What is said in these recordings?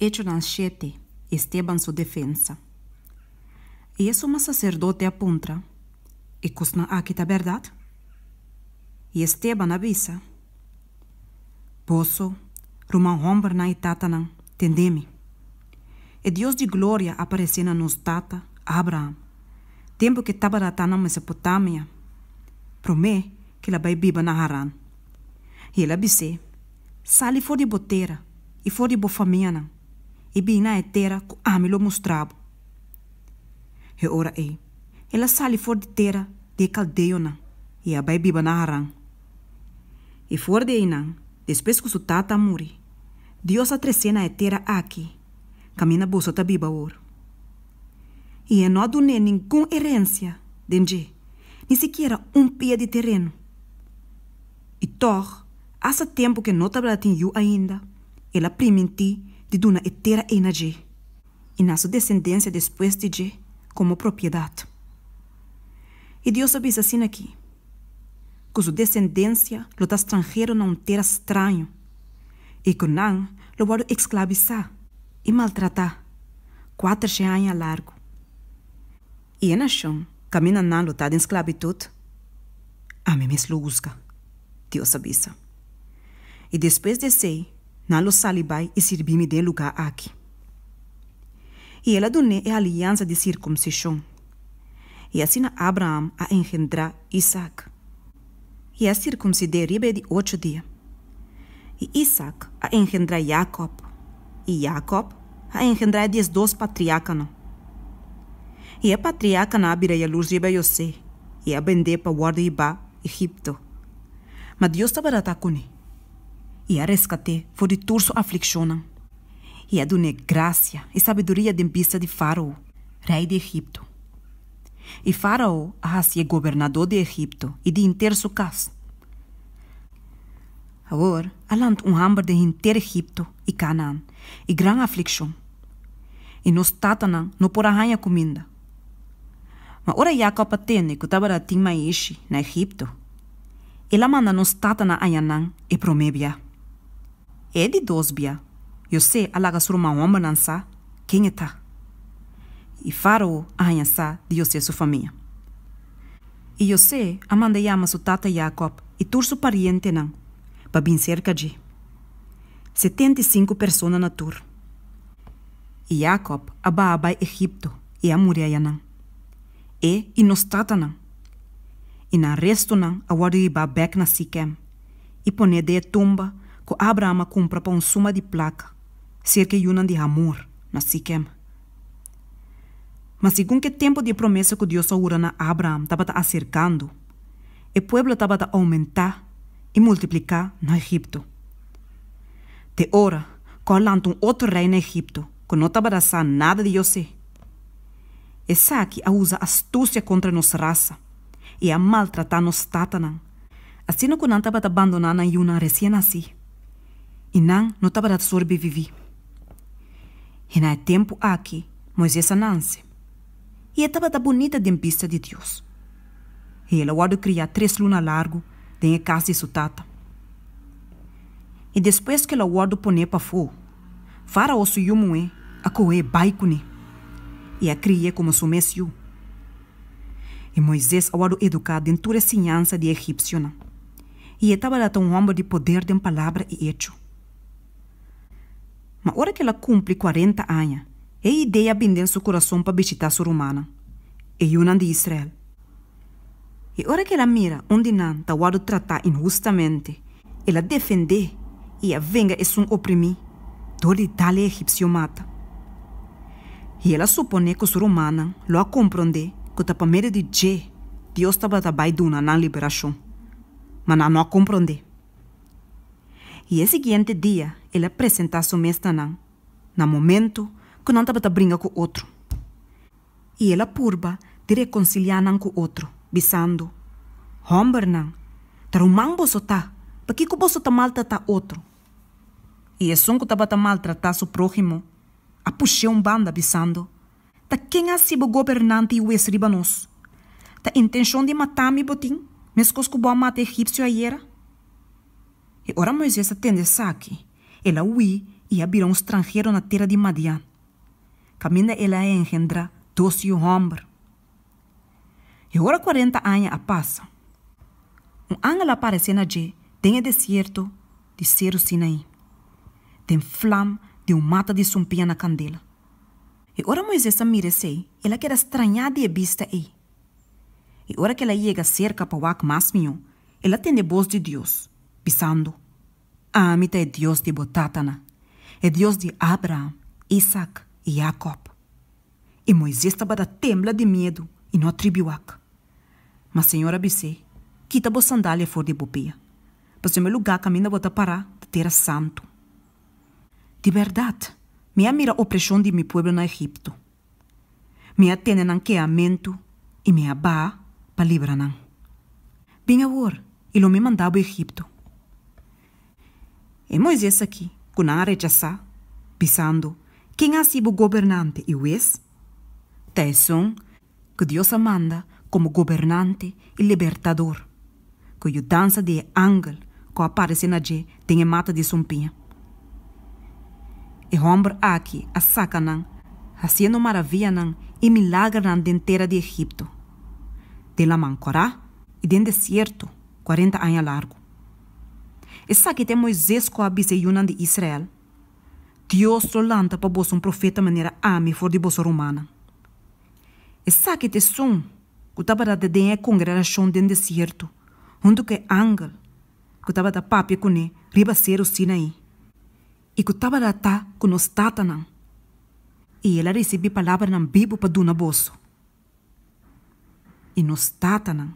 Echonan shete, Esteban su defensa. I e suma saserdote a puntra, E kosnan aki ta bèrdat? I Esteban a bisa, Boso, ruman hòmbernan i tatanan, tende mi. E Dios di gloria a aparesé na nos tata, Abraham, tempu ku e tabata ta na Mesopotamia, promé ku el a bai biba na Haran. I el a bis'é, Sali for di bo tera i for di bo famianan, i bini na e tera ku ami lo mustra bo. E ora ei, el a sali for di tera di e kaldeonan i a bai biba na Haran. I for di einan, despues ku su tata a muri, Dios a tres'é na e tera aki, kaminda boso ta biba awor. I e no a dun'é ningun herensia den dje, ni sikiera un pia di tereno. I tòg, asta tempu ku e no tabata tin yu ainda, el a primintí di duna e tera ei na dje i na su desendensia despues di dje komo propiedat. I Dios a bisa asin'akí, ku su desendensia lo ta stranhero na un tera straño i ku nan lo wòrdu eksklabisá i maltratá kuatershen aña largu. I e nashon kaminda nan lo ta den sklabitut, ami mes lo husga, Dios a bisa. I despues di esei nan lo sali bai i sirbi mi den e lugá aki. I el a dun'é e aliansa di sirkumsishon. I asina Abraham a engendrá Isak, i a sirkumsid'é riba e di ocho dia. I Isak a engendrá Yakòb, i Yakòb a engendrá e diesdos patriakanan. I e patriakanan a bira yalurs riba José i a bend'é pa wòrdu hibá Egipto. Ma Dios tabata ta kuné i a reskat'é for di tur su aflikshonnan, i a dun'é grasia i sabiduria den bista di Fárao, rei di Egipto. I Fárao a hasié gobernadó di Egipto i di henter su kas. Awor a lanta un hamber den henter Egipto i Kanaan, i gran aflikshon. I nos tatanan no por a haña kuminda. Ma ora Yakòb a tende ku tabata tin maishi na Egipto, el a manda nos tatanan aña nan e promé bia. E di dos bia, José a laga su ruman hòmbernan sa ken e ta. I Fárao a haña sa di José su famia. I José a manda yama su tata Jakòb i tur su parientenan pa bin serka dje, 75 persona na tur. I Jakòb a baha bai Egipto i a muri ayanan, e i nos tatanan. I nan restunan a wòrdu hibá bèk na Sikem i pon'é den e tumba ku Abraham a kumpra pa un suma di plaka serka e yunan di Hamor na Sikem. Ma segun ku e tempu di e promesa ku Dios a hura na Abraham tabata aserkando, e pueblo tabata oumentá i multipliká na Egipto. Te ora ku a lanta un otro rei na Egipto ku no tabata sa nada di José. Esaki a usa astusia kontra nos rasa i a maltratá nos tatanan, asina ku nan tabata bandoná nan yunan resien nasí, i nan no tabata sobreviví. I na e tempu aki Moises a nanse, i e tabata bunita den bista di Dios. I el a wòrdu kriá tres luna largu den e kas di su tata. I despues ku el a wòrdu poné pafó, Fárao su yu muhé a koh'é bai kuné, i a kri'é komo su mes yu. I Moises a wòrdu eduká den tur e siñansa di e egipsionan, i e tabata un hòmber di poder den palabra i echo. Ma ora ku el a kumpli kuarenta aña, e idea a bin den su kurason pa bishitá su rumannan, e yunan di Israel. I ora ku el a mira un di nan ta wòrdu tratá inhustamente, el a defendé i a venga esun oprimí dor di dal e egipsio mata. I el a suponé ku su rumannan lo a komprondé ku ta pa medio di dje Dios tabata bai duna nan liberashon, ma nan no a komprondé. I e siguiente dia el a presentá su mes na nan, na momento ku nan tabata bringa ku otro. I el a purba di rekonsiliá nan ku otro, bisando, Hòmbernan, ta ruman boso ta, pakiko boso ta maltratá otro? I esun ku tabata maltratá su próhimo a push'é un banda, bisando, Ta ken a hasi bo gobernante i hues riba nos? Ta intenshon di mata mi bo tin, meskos ku bo a mata e egipsio ayera? I ora Moises a tende esaki, el a hui i a bira un stranhero na tera di Madian, kaminda el a engendrá dos yu hòmber. I ora kuarenta aña a pasa, un angel a paresé na dje den e desierto di Seru Sinaí, den flam di un mata di sumpiña na kandela. I ora Moises a mira esei, el a keda strañá di e bista ei. I ora ku el a yega serka pa wak mas mihó, el a tende bos di Dios, bisando, Ami ta e Dios di bo tatanan, e Dios di Abraham, Isak i Yakòb. I Moises tabata tembla di miedu i no a tribi wak. Ma Señor a bis'é, Kita bo sandalia for di bo pia, pasobra e lugá kaminda bo ta pará ta tera santu. Di bèrdat, mi a mira opreshon di mi pueblo na Egipto. Mi a tende nan kehamentu i mi a baha pa libra nan. Bin awor, i lo mi manda bo Egipto. E Moises akí ku nan a rechasá, bisando, Ken a hasi bo gobernante i hues? Ta esun ku Dios a manda komo gobernante i libertador, ku yudansa di e angel ku a aparesé na dje den e mata di sumpiña. E hòmber akí a saka nan hasiendo maravianan i milagernan den tera di Egipto, den Laman Kòrá i den desierto kuarenta aña largu. Esaki ta e Moises ku a bisa e yunan di Israel, Dios lo lanta pa boso un profeta manera ami for di boso rumannan. Esaki ta esun ku tabata den e kongregashon den desierto huntu ku e angel ku tabata papia kuné riba Seru Sinaí i ku tabata ta ku nos tatanan, i el a risibí palabranan bibu pa duna boso. I nos tatanan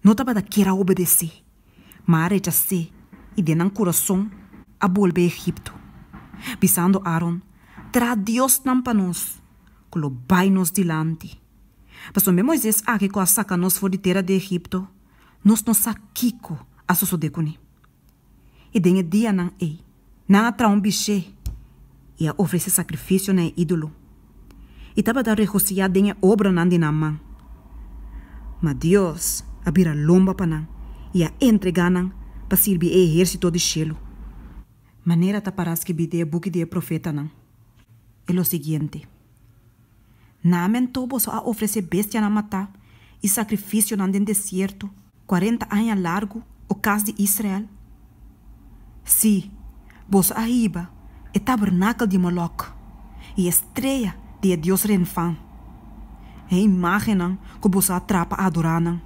no tabata kier a obedesé, ma a rechas'é i den nan kurason a bolbe Egipto, bisando Aron, Traha diosnan pa nos, ku lo bai nos dilanti. Pasobra e Moises aki ku a saka nos for di tera di Egipto, nos no sa kiko a sosodé kuné. I den e dianan ei nan a traha un bishé i a ofresé sakrifisio na e ídolo, i tabata regosihá den e obranan di nan man. Ma Dios a bira lomba pa nan i a entregá nan pa sirbi e ehérsito di shelu, manera ta pará skibí den e buki di e profetanan, e lo siguiente. Na mentó boso a ofresé bestianan matá i sakrifisionan den desierto kuarenta aña largu, o kas di Israel? Sí, boso a hiba e tabernakel di Molòk i e strea di e dios Renfan, e imágennan ku boso a traha pa adorá nan.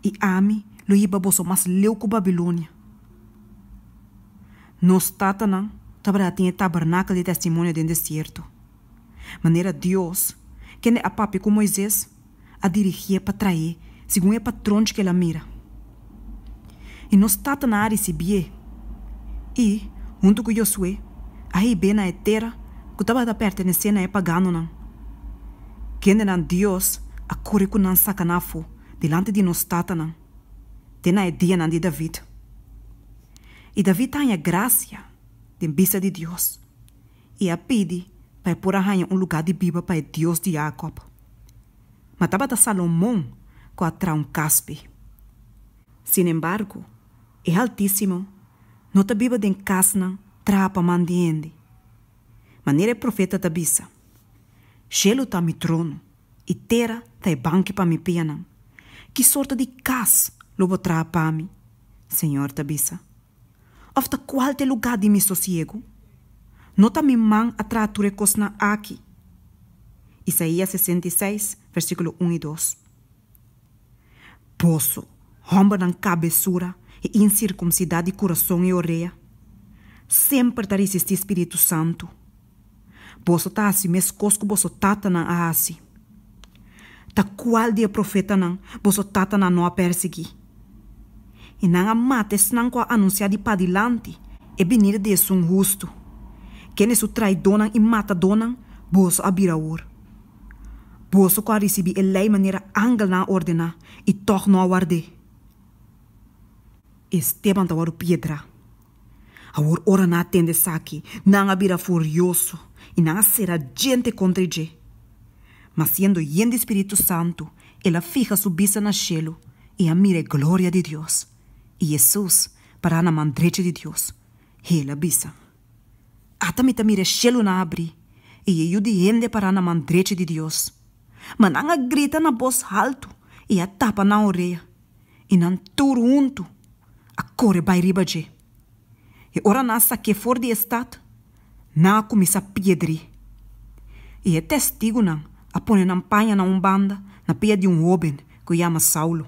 I ami lo hiba boso mas leu ku Babilonia. Nos tatanan tabata tin e tabernakel di testimonio den desierto, manera Dios, kende a papia ku Moises, a dirigié pa traé segun e patronchi ku el a mira. I nos tatanan a risibié i, huntu ku Josué, a hib'é na e tera ku tabata pertenesé na e paganonan, kendenan Dios a kore ku nan saka nan afó dilanti di nos tatanan te na e dianan di David. I David ta haña grasia den bista di Dios i a pidi pa e por a haña un lugá di biba pa e Dios di Jakòb. Ma tabata Salomon ku a traha un kas p'e. Sinembargo, e Haltísimo no ta biba den kasnan traha pa man di hende. Manera e profeta ta bisa, Shelu ta mi trono i tera ta e banki pa mi pianan. Ki sorto di kas lo bo traha pa mi? Señor ta bisa. Òf ta kual ta e lugá di mi sosiegu? No ta mi man a traha tur e kosnan aki? Isaías 66, versíkulo un i dos. Boso, hòmbernan kabesura i insirkumsidá di kurason i orea, semper ta risistí spiritu santu. Boso ta hasi meskos ku boso tatanan a hasi. Ta kual di e profetanan boso tatanan no a persiguí? I nan a mata esnan ku a anunsiá di padilanti e binida di Esun Hustu, kende su traidónan i matadónan boso a bira awor. Boso ku a risibí e lei manera angelnan a ordená i tòg no a ward'é. Esteban ta wòrdu piedrá. Awor ora nan a tende esaki, nan a bira furioso i nan a sera djente kontra i dje. Ma siendo yen di spiritu santu, el a fiha su bista na shelu i a mira e gloria di Dios i Hesus pará na man drechi di Dios. El a bisa. Ata mi ta mira e shelunan habrí i e Yu di hende pará na man drechi di Dios. Ma nan a grita na bos haltu i a tapa nan orea, i nan tur huntu a kore bai riba dje. I ora nan a sak'é for di e stat, nan a kuminsá piedr'é. I e testigunan a pone nan paña na un banda na pia di un hóben ku yama Saulo.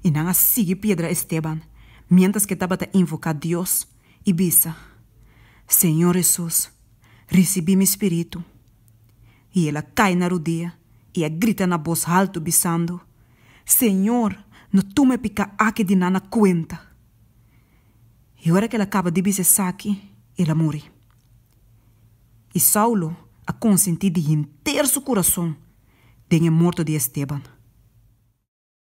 I nan a sigui piedra Esteban miéntras ku e tabata invoká Dios i bisa, Señor Hesus, risibí mi spiritu. I el a kai na rudia i a grita na bos haltu, bisando, Señor, no tuma e piká aki di nan na kuenta. I ora ku el a kaba di bisa esaki, el a muri. I Saulo a konsentí di henter su kurason den e morto di Esteban.